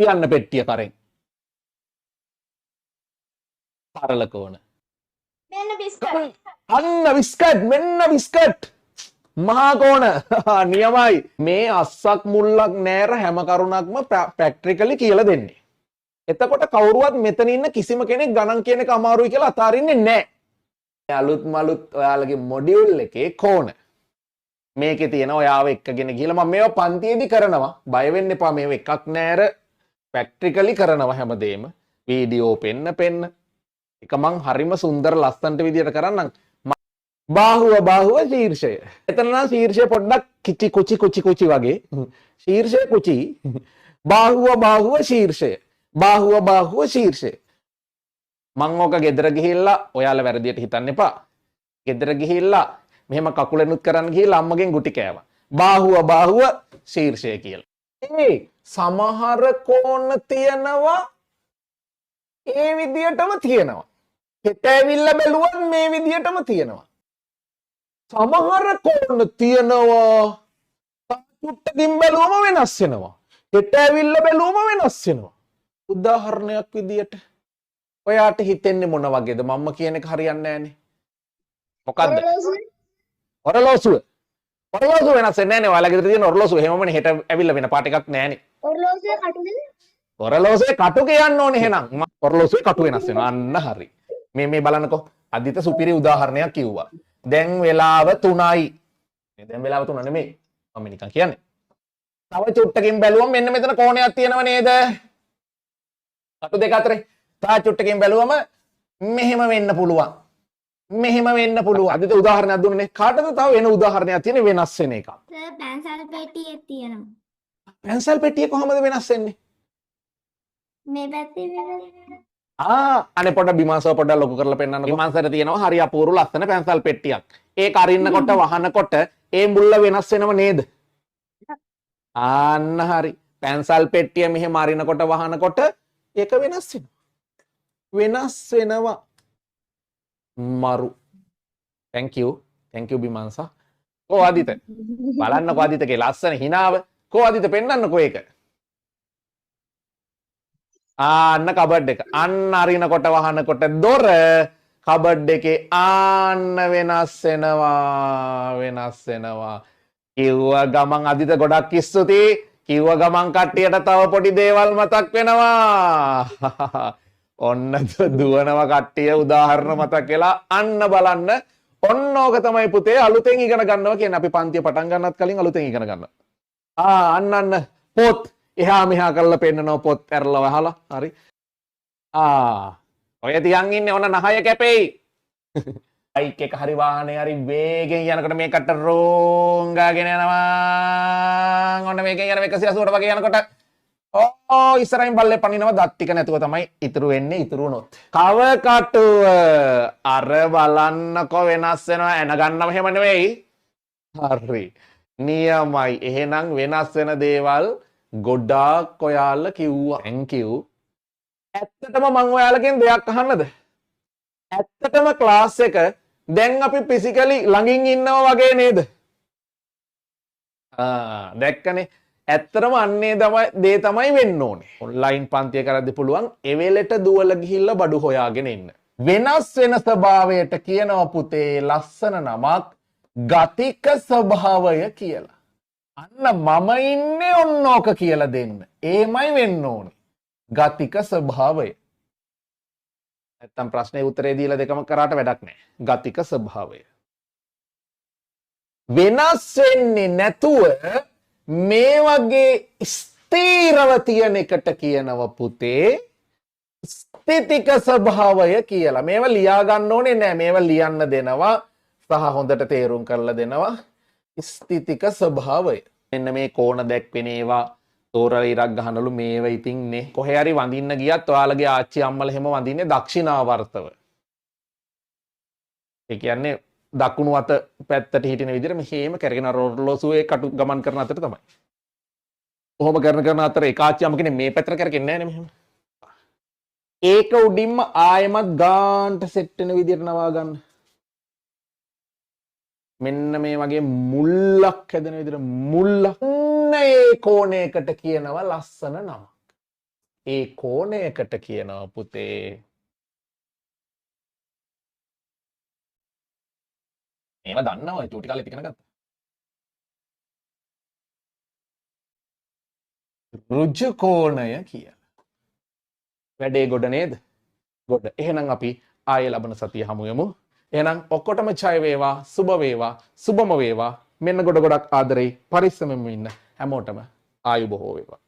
තියන්න පෙට්ටිය කරෙන්. සරල කෝණ. මෙන්න බිස්කට්. අන්න බිස්කට්, මෙන්න බිස්කට්. මහා කෝණ. නියමයි. මේ අස්සක් මුල්ලක් නෑර හැම කරුණක්ම ප්‍රැක්ටිකලි කියලා දෙන්නේ. එතකොට කවුරුවත් මෙතන ඉන්න කිසිම කෙනෙක් ගණන් කියන එක අමාරුයි කියලා අතාරින්නේ නෑ. අලුත් මලුත් ඔයාලගේ මොඩියුල් එකේ කෝණ. මේකේ තියෙන ඔයාව එක්කගෙන ගිහලා මම මේවා පන්තියේදී කරනවා. බය වෙන්න එපා, මේව එකක් නෑර ප්‍රැක්ටිකලි කරනවා හැමදේම. වීඩියෝ පෙන්න පෙන්න. එක මං හරිම සුන්දර ලස්සනට විදියට කරන්නම්. බාහුව බාහුව ශීර්ෂය. එතන නම් ශීර්ෂය පොඩ්ඩක් කිචි කුචි කුචි කුචි වගේ. ශීර්ෂය කුචි. බාහුව බාහුව ශීර්ෂය. බාහුව බාහුව ශීර්ෂය. මං ඕක ගෙදර ගිහිල්ලා ඔයාලා වැරදියට හිතන්න එපා. ගෙදර ගිහිල්ලා මෙහෙම කකුලෙනුත් කරන්න ගිහිල්ලා අම්මගෙන් ගුටි කෑවා. බාහුව බාහුව ශීර්ෂය කියලා. ඒ සමහර කෝණ තියෙනවා ඒ විදියටම තියෙනවා. හෙට ඇවිල්ලා බැලුවත් මේ විදියටම තියෙනවා. සමහර කෝණ තියෙනවා චුට්ටකින් බැලුවම වෙනස් වෙනවා. හෙට ඇවිල්ලා බැලුවම වෙනස් වෙනවා. උදාහරණයක් විදියට ඔයාට හිතෙන්නේ මොන වගේද? මම්ම කියන එක හරියන්නේ නෑනේ. මොකද්ද? ඔරලෝසුව. ඔරලෝසුව වෙනස් වෙන්නේ නෑනේ. ඔයාලා ගෙදර තියෙන ඔරලෝසුව එහෙමමනේ හෙට ඇවිල්ලා වෙන පාට එකක් නෑනේ. ඔරලෝසුවේ කටුද? ඔරලෝසුවේ කටු කියන්න ඕනේ එහෙනම්. ඔරලෝසුවේ කටු වෙනස් වෙනවා. අන්න හරි. මේ මේ බලන්නකෝ. අදිත සුපිරි උදාහරණයක් කිව්වා. දැන් වෙලාව 3යි. මේ දැන් වෙලාව 3 නෙමෙයි. මම නිකන් කියන්නේ. තව චුට්ටකින් බැලුවම මෙන්න මෙතන කෝණයක් තියෙනව නේද? කටු දෙක අතරේ. තව චුට්ටකින් බැලුවම මෙහෙම වෙන්න පුළුවන්. මෙහෙම වෙන්න පුළුවන්. අදිත උදාහරණයක් දුන්නනේ. කාටද තව වෙන උදාහරණයක් තියෙන වෙනස් වෙන එකක්? සර් පැන්සල් පෙට්ටියක් තියෙනවා. පැන්සල් පෙට්ටිය කොහොමද වෙනස් වෙන්නේ? මේ පැත්තේ මේ පැත්තේ. අනේ පොඩ්ඩක් බිමාසව පොඩ්ඩක් ලොකු කරලා පෙන්නන්නකෝ. බිමාසට තියෙනවා හරි අපූර්ව ලස්සන පැන්සල් පෙට්ටියක්. ඒක අරින්නකොට වහනකොට ඒ මුල්ල වෙනස් වෙනව නේද? ආන්න හරි. පැන්සල් පෙට්ටිය මෙහෙම අරිනකොට වහනකොට ඒක වෙනස් වෙනවා. වෙනස් වෙනවා. මරු. Thank you. Thank you බිමාන්සා. කෝ ආදිත? බලන්නකෝ ආදිතගේ ලස්සන හිනාව. කෝ ආදිත පෙන්නන්නකෝ ඒක. ආන්න කබඩ් එක. අන්න අරිනකොට වහනකොට දොර කබඩ් එකේ ආන්න වෙනස් වෙනවා. වෙනස් වෙනවා. කිව්ව ගමන් අදිත ගොඩක් ස්තුතියි. කිව්ව ගමන් කට්ටියට තව පොඩි දේවල් මතක් වෙනවා. ඔන්න දුවනවා කට්ටිය උදාහරණ මතක් වෙලා අන්න බලන්න. ඔන්න ඕක තමයි පුතේ අලුතෙන් ඉගෙන ගන්නවා කියන්නේ. අපි පන්තිය පටන් ගන්නත් කලින් අලුතෙන් ඉගෙන ගන්නවා. අන්න අන්න පොත් එහා මෙහා කරලා පෙන්නනවා පොත් ඇරලා වහලා. හරි. ඔය තියන් ඉන්නේ ඔන්න නහය කැපෙයි. බයික් එක හරි වාහනේ හරි වේගෙන් යනකොට මේකට රෝංගාගෙන යනවා. ඔන්න මේකෙන් යන 180ට වගේ යනකොට ඕ ඉස්සරහින් බල්ලේ පනිනවා. දත් ටික නැතුව තමයි ඉතුරු වෙන්නේ. ඉතුරු වුණොත් කව කටුව අර බලන්නකො වෙනස් වෙනවා. ඇන ගන්නව එහෙම නෙවෙයි. හරි නියමයි. එහෙනම් වෙනස් වෙන දේවල් ගොඩාක් ඔයාලා කිව්වා. Thank you. ඇත්තටම මං ඔයාලගෙන් දෙයක් අහන්නද? ඇත්තටම ක්ලාස් එක දැන් අපි ෆිසිකලි ළඟින් ඉන්නවා වගේ නේද? දැක්කනේ. ඇත්තටම අන්නේ දේ තමයි වෙන්න ඕනේ. ඔන්ලයින් පන්තිය කරද්දි පුළුවන් එවෙලට දුවලා ගිහිල්ලා බඩු හොයාගෙන එන්න. වෙනස් වෙන ස්වභාවයට කියනවා පුතේ ලස්සන නමක් ගතික ස්වභාවය කියලා. අන්න මම ඉන්නේ ඔන්න ඕක කියලා දෙන්න. ඒමයි වෙන්න ඕනේ. ගතික ස්වභාවය. නැත්තම් ප්‍රශ්නේ උත්තරේ දීලා දෙකම කරාට වැඩක් නෑ. ගතික ස්වභාවය. වෙනස් වෙන්නේ නැතුව මේ වගේ ස්ථීරව තියෙන එකට කියනවා පුතේ ස්ථිතික ස්වභාවය කියලා. මේවා ලියා ගන්න ඕනේ නෑ. මේවා ලියන්න දෙනවා සහ හොඳට තේරුම් කරලා දෙනවා. ස්ථිතික ස්වභාවය. මෙන්න මේ කෝණ දැක්වෙන ඒවා තෝරලා ඉරක් ගහනලු මේවා ඉතින් නේ. කොහේ හරි වඳින්න ගියත් ඔයාලගේ ආච්චි අම්මලා එහෙම වඳින්නේ දක්ෂිනාවර්තව. ඒ කියන්නේ දකුණු අත පැත්තට හිටින විදිහට මෙහෙම කැරගෙන අර ඔරලෝසුවේ කටු ගමන් කරන අතර තමයි. කොහොම කරන කරන අතර එක ආච්චි අම්ම කෙනෙක් මේ පැත්තට කැරකෙන්නේ නෑනේ මෙහෙම. ඒක උඩින්ම ආයෙමත් ගාන්ට සෙට් වෙන විදිහට නවා ගන්න. මෙන්න මේ වගේ මුල්ලක් හැදෙන විදිහට මුල්ලක්. ඔන්න ඒ කෝණයකට කියනවා ලස්සන නමක්. ඒ කෝණයකට කියනවා පුතේ මේවා දන්නවා චූටි කාලේ ඉගෙන ගත්තා. ඍජු කෝණය කියලා. වැඩේ ගොඩ නේද? ගොඩ. එහෙනම් අපි ආයෙ ලබන සතිය හමු වෙමු. එහෙනම් ඔක්කොටම ජය වේවා, සුබ වේවා, සුබම වේවා. මෙන්න ගොඩ ගොඩක් ආදරෙයි. පරිස්සමෙන්ම ඉන්න හැමෝටම ආයු බොහෝ වේවා.